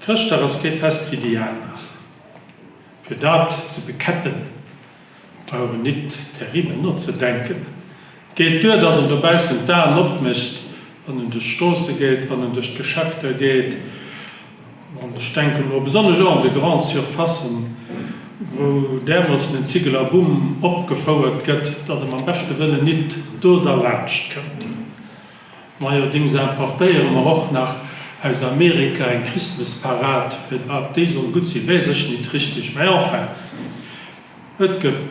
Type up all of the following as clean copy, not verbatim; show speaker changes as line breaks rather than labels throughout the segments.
Chrëschtdag ass kee Fest wéi déi aner. Fir dat ze bekäppen, brauch een nit terribel nozedenken. Et geet duer, dass een dobaussen d'Aen opmécht, wann een duerch d'Stroosse geet, wann een duerch d'Geschäfter geet, an ech denken elo besonnesch och an de Grandes Surfacen, wou därmoossen en Ziggelerbumm opgefouert gëtt, datt e mam beschte Wëllen nit do derlaanscht kënnt. Neierdings importéiere mer och nach aus Amerika eng Christmas-Parade. Fir wat déi soll gutt sinn, weess ech nit richteg, mä enfin, et gëtt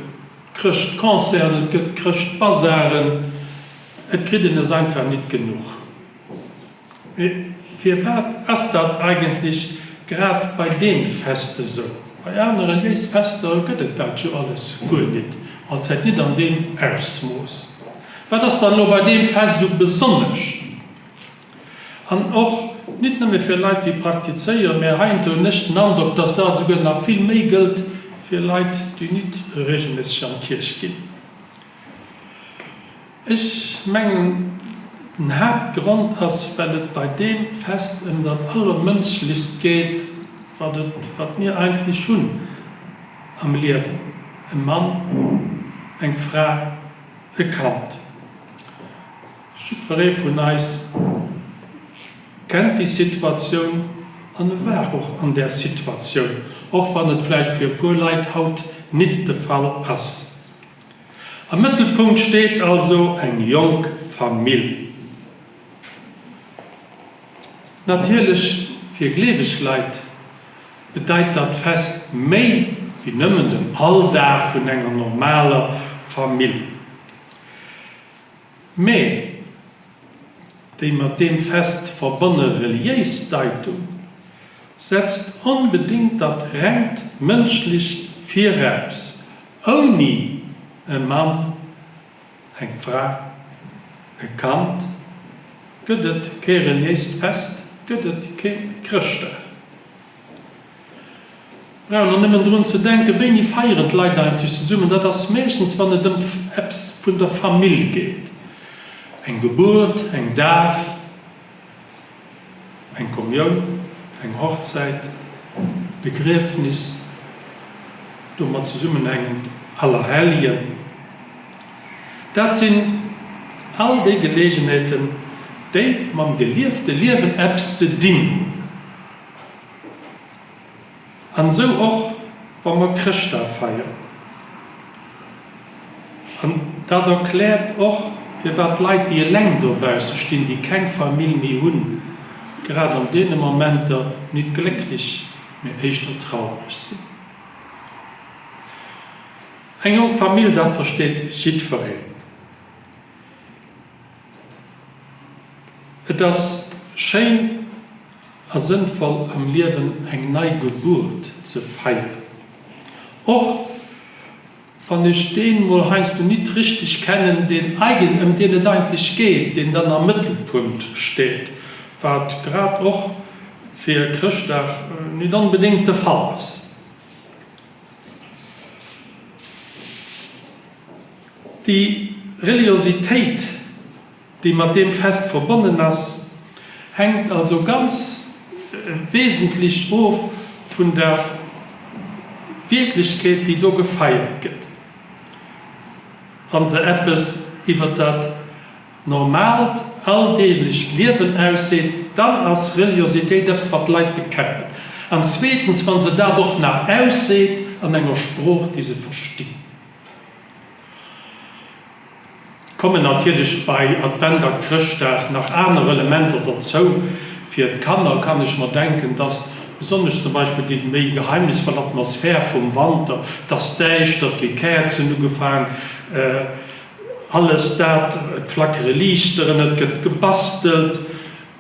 Chrëschtconcerten, et gëtt Chrëschtbasaren, et kritt een es einfach nit genuch. Mee firwat ass dat eigentlech grad bei deem Fest esou? Bei aner reliéis Fester gëtt et dat jo alles guer nit, allzäit nit an deem Ausmooss. Wat ass dann elo bei deem Fest esou besonnesch? An och nit nëmme fir Leit déi praktizéieren, mä heiansdo hunn ech den Androck, dass dat esouguer nach vill méi gëllt fir Leit déi nit regelméisseg an d'Kierch ginn. Ech mengen, den Haaptgrond ass, well et bei deem Fest ëm dat Allermënschlechst geet, wat et, wat mir eigentlech hunn am Liewen, e Mann, eng Fra, e Kand. Jiddweree vun eis kennt déi Situatioun an e war och an där Situatioun, och wann et vläicht fir e puer Leit haut nit de Fall ass. Am Mëttelpunkt steet also eng jonk Famill. Natierlech fir gleeweg Leit bedeit dat Fest méi wéi nëmmen den Alldag vun enger normaler Famill. Mee déi mat deem Fest verbonne reliéis Deitung setzt onbedéngt dat rengt Mënschlecht viraus, ouni e Mann, eng Fra, e Kand gëtt et kee reliéist Fest, gëtt et kee Chrëschtdag. Brauch een nëmmen drun ze denken, wéini feieren d'Leit eigentlech zesummen? Dat ass meeschtens, wann et ëm eppes vun der Famill geet, eng Gebuert, eng Daf, eng Kommioun, eng Hochzäit, e Begriefnis, domat zesummenhängend Allerhelljen. Dat sinn all déi Geleegenheeten, déi mam geliefte Liewen eppes ze dinn hunn. An esou och wa mer Chrëschtdag feieren. An dat erkläert och, firwat Leit, déi eleng dobausse stinn, déi keng Famill méi hunn, grad an deene Momenter nit glécklech, mee éischter traureg sinn. Eng jonk Famill, dat versteet jiddwereen. Et ass schéin a sënnvoll am Liewen eng nei Gebuert ze feieren. Och wann ech deen mol heiansdo nit richteg kennen, deen eigen ëm deen et eigentlech geet, deen dann am Mëttelpunkt steet, wat grad och fir Chrëschtdag nit onbedéngt de Fall ass. Déi Reliositéit, déi mat deem Fest verbonnen ass, hänkt also ganz wesentlech of vun der Wierklechkeet, déi do gefeiert gëtt. Wa se eppes iwwer dat Normaalt, alldeeglecht Liewen ausseet, dann ass Reliositéit eppes, wat d'Leit bekäppen. An zweetens, wa se dat och nach ausseet an enger Sprooch, déi se verstinn. Et kommen natierlech bei Advent a Chrëschtdag nach aner Elementer derzou. Fir d'Kanner kann ech mer denken, dass besonnesch zum Beispill déi méi geheimnisvoll Atmosphär vum Wanter, dass däischter, et gi Käerzen ugefaang, alles dat, et flackere Liichteren, et gëtt gebastelt,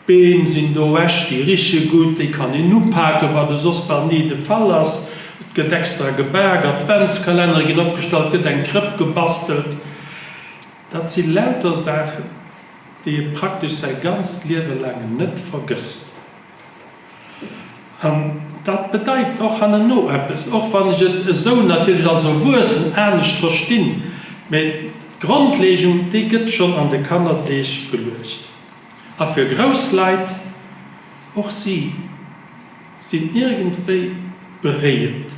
D'Beem sinn do echt, déi riche gutt, déi kann een upaken, wat e soss bal ni de Fall ass. Et gëtt extra gebak, Adventskalennere ginn opgestallt, et gëtt eng Krëpp gebastelt. Dat si lauter Saachen, déi ee praktesch säi ganzt Liewe laang net vergësst. An dat bedeit och hannenno eppes, och wann ech et esou natierlech als Erwuessen anescht verstinn, mä d'Grondleegung, déi gëtt schonn an de Kannerdeeg geluecht. A fir grouss Leit, och si. Sinn iergendwéi beréiend,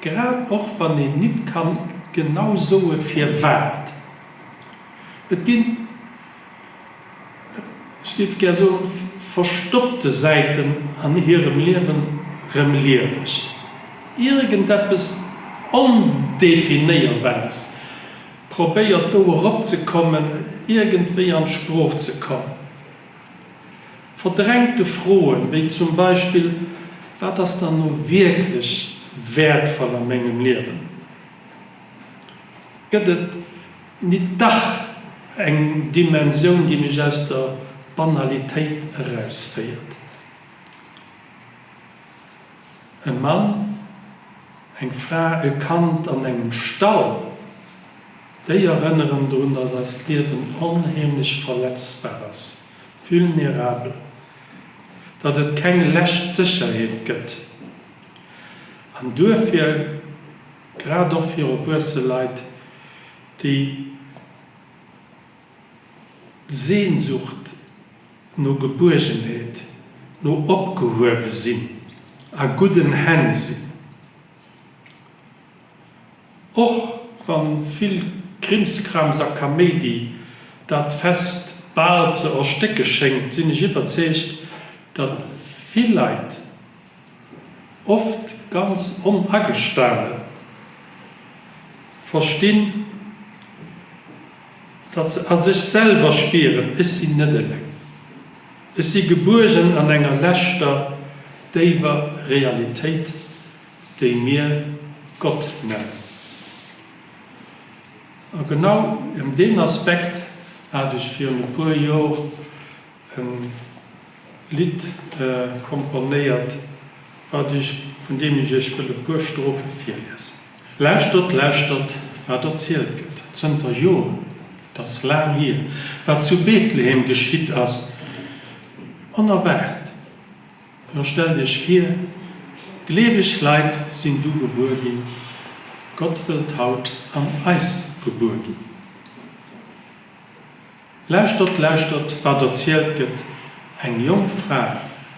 grad och wann een nit kann genau soe firwat. Et ginn, ech géif gär soen, verstoppte Säiten an hirem Liewen rëm lieweg. Iergendeppes Ondefinéierbares probéiert do eropzekommen, iergendwéi an d'Sprooch ze kommen. Verdrängte Froen, wéi zum Beispill, Wat ass dann no wierklech wäertvoll a mengem Liewen? Gëtt et nit dach eng Dimensioun, déi mech aus der Banalitéit erausféiert? E Mann, eng Fra, e Kand an engem Stall, déi erënneren drun, datt eist Liewen onheemlech verletzbar ass, vulnerabel, datt et keng lescht Sécherheet gëtt. An duerfir, grad och fir erwuesse Leit, déi D'Sehnsucht no Gebuergenheet, no opgehuewe sinn, a gudden Hänn sinn. Och wann vill Krimskrams a Kaméidi dat Fest bal ze erstécke schéngt, sinn ech iwwerzeegt, datt vill Leit, oft ganz onagestanen, verstinn, datt se a sech selwer spieren, Ech sinn net eleng, ech si gebuergen an enger leschter, déiwer Realitéit, déi mir Gott nennen. A genau ëm deen Aspekt hat ech virun e puer Jor e Lidd komponéiert, wat ech, vun deem ech Iech wëll e puer Strophe virliesen. Lauschtert, lauschtert, wat erzielt gëtt, zënter Joren, 't ass laang hier, wat zu Bethlehem geschitt ass, onerwaart. Jo, stellt Iech vir, gleeweg Leit sinn du gewuer ginn, Gott wëllt haut an eis gebuer ginn. Lauschtert, lauschtert, wat erzielt gëtt, Eng jonk Fra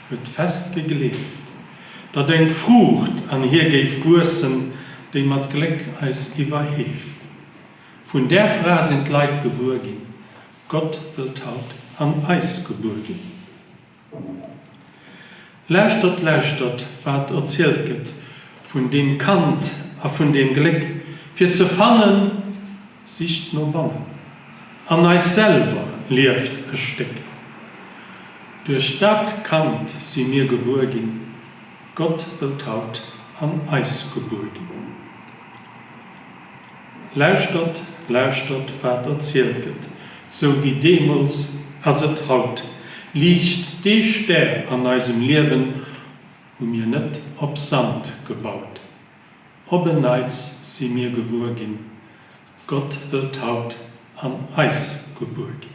huet fest gegleeft, datt eng Fruucht an hir géif wuessen, déi mat Gléck eis iwwerheeft. Vun där Fra sinn d'Leit gewuer ginn, Gott wëllt haut an eis gebuer ginn. Lauschtert, lauschtert, wat erzielt gëtt vun deem Kand a vun deem Gléck, fir ze fannen, sicht no bannen, an eis selwer lieft e Stéck. Duerch dat Kand si mir gewuer ginn, Gott wëllt haut an eis gebuer ginn. Lauschtert, lauschtert, wat erzielt gëtt, Sou wéi deemools ass et haut, liicht dee Stär an eisem Liewen, hu mir net op Sand gebaut. Op en Neits si mir gewuer ginn, Gott wëllt haut an eis gebuer ginn.